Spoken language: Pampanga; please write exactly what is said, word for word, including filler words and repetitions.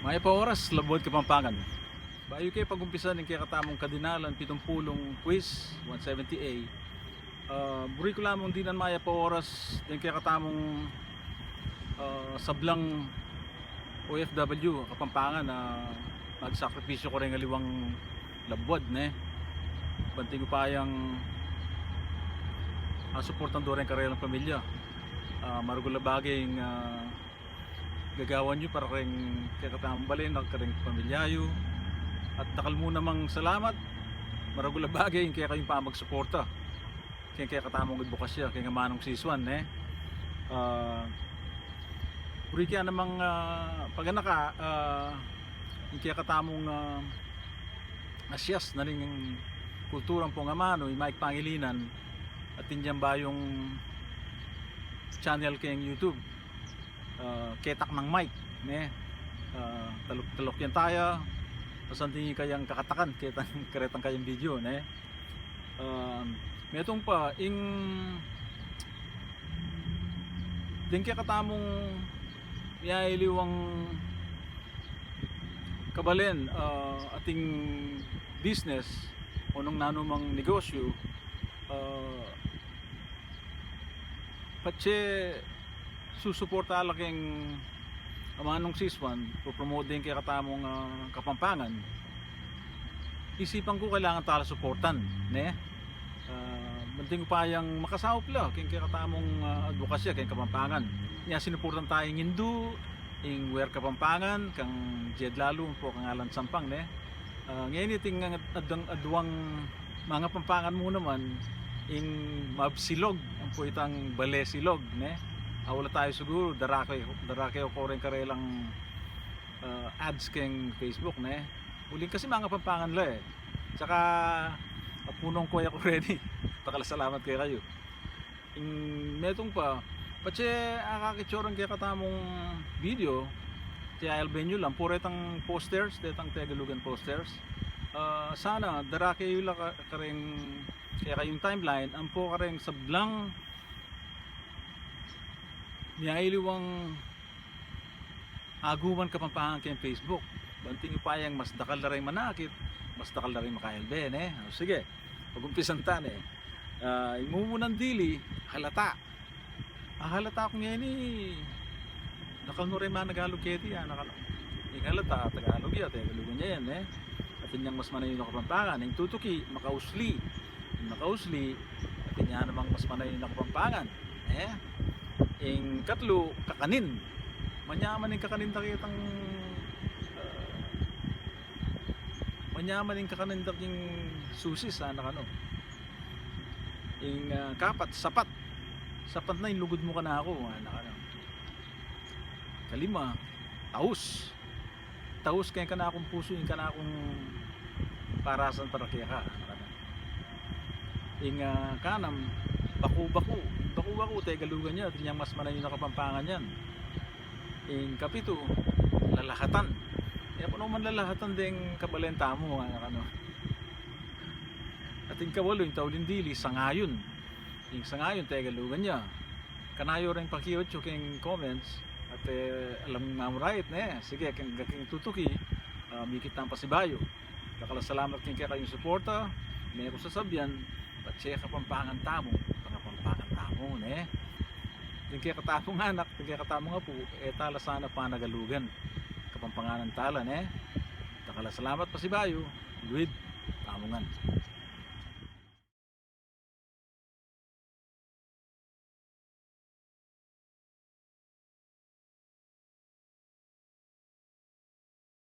Mayap a oras, Labuad Kapampangan. Bayu ke pag-umpisan ing kekatamung kadinalan pitumpulung quiz, one seventy A, ah, buri ku lamung dinan mayap a oras deng kekatamung, ah, sablang O F W Kapampangan na magsakripisyu kareng aliwang labuad, ne? Banting upayang, ah, suportan do reng karelang pamilya. Ah, maragul a bage ing, ah, gagawan yu para kareng kekatamung balen, kareng pamilya yu. At dakal mu namang salamat, maragul a bage ing kekayung pamagsuporta keng kekatamung adbokasya keng amanung siswan, ne? Ah, buri ke namang, ah, paganaka, ah, ing kekatamung, ah, asyas na ning kultura ampong amanu, i Mike Pangilinan, atin yang bayung channel keng YouTube, ah, Ketak nang Mike, ne? Ah, taluk-taluk yang taya, pasanting kayang kakatakan, ketang, karetang kayang video, ne? Ah, metung pa, ing, deng kekatamung miyailiwang kabalen, ah, ating business, o nung nanumang negosyu, ah, patse susuporta la keng amanung siswan, popromote deng kekatamung, ah, Kapampangan, isipan ku kailangan tala suportan, ne? Ah, banting upayang makasaup la keng kekatamung, ah, adbokasya keng Kapampangan. Nya sinuportan taya ing Indu, ing Wear Kapampangan, kang Jed Lalu, ampo kang Alan Sampang, ne? Ah, ngeni ating ad-, adwang, adwang mangapampangan mu naman, ing Mabsilog, ampo itang Balesilog, ne? Aula taya siguru, darake, darake o ko reng karelang, ah, ads keng Facebook, ne? Uling kasi mangapampangan la, e. Tsaka, apunong ko ya ko reni. Dakal a salamat kekayu. Ing metung pa, patse akakit yu reng kekatamung video, tialben yu la, ampo retang posters, detang Tegalugan posters. Ah, sana darake yu la ka-, kareng, kekayung timeline, ampo kareng sablang miyailiwang aguman Kapampangan keng Facebook. Banting upayang mas dakal da reng manakit, mas dakal da reng makaelbe, ne? O, sige, pag-umpisan ta, ne? Ah, ing mumunang dili, halata. Ah, halata ku ngeni, dakal no reng managalug keti, ah, nakano. Ing halata, Tagalug ya, Tegalugan ya yan, ne? Atin yang mas manayun a Kapampangan, ing tutuki, makausli. Ing makausli, atin ya namang mas manayun a Kapampangan, ne? Ing katlu, kakanin. Manyaman ing kakanin da ketang, ah, manyaman ing kakanin da king susis, ah, nakano. Ing, ah, kapat, sapat. Sapat na ing lugud mu kanaku, ah, nakano. Kalima, taus. Taus keng kanakung pusu, ing kanakung parasan para keka, nakano. Ing, ah, kanam, baku-baku. Baku-baku, Tegalugan ya, atin yang mas manayun a Kapampangan yan. Ing kapitu, lalahatan. E ku no man lalahatan deng kabalen tamu, ah, nakano. At ing kawalu, ing tauling dili, sangayun. Ing sangayun, Tegalugan ya. Kanayu reng pakiwat yu keng comments, at, e, alam mu rait, ne? Sige, keng, keng tutuki, ah, mikit tang pasibayu. Dakal a salamat keng kekayung suporta, meku sasabian, patse Kapampangan tamu, pangapampangan tamu, ne? Deng kekatamung anak, deng kekatamung apu, e tala sana panagalugan, Kapampanganan tala, ne? Dakal a salamat pasibayu, luid tamu ngan.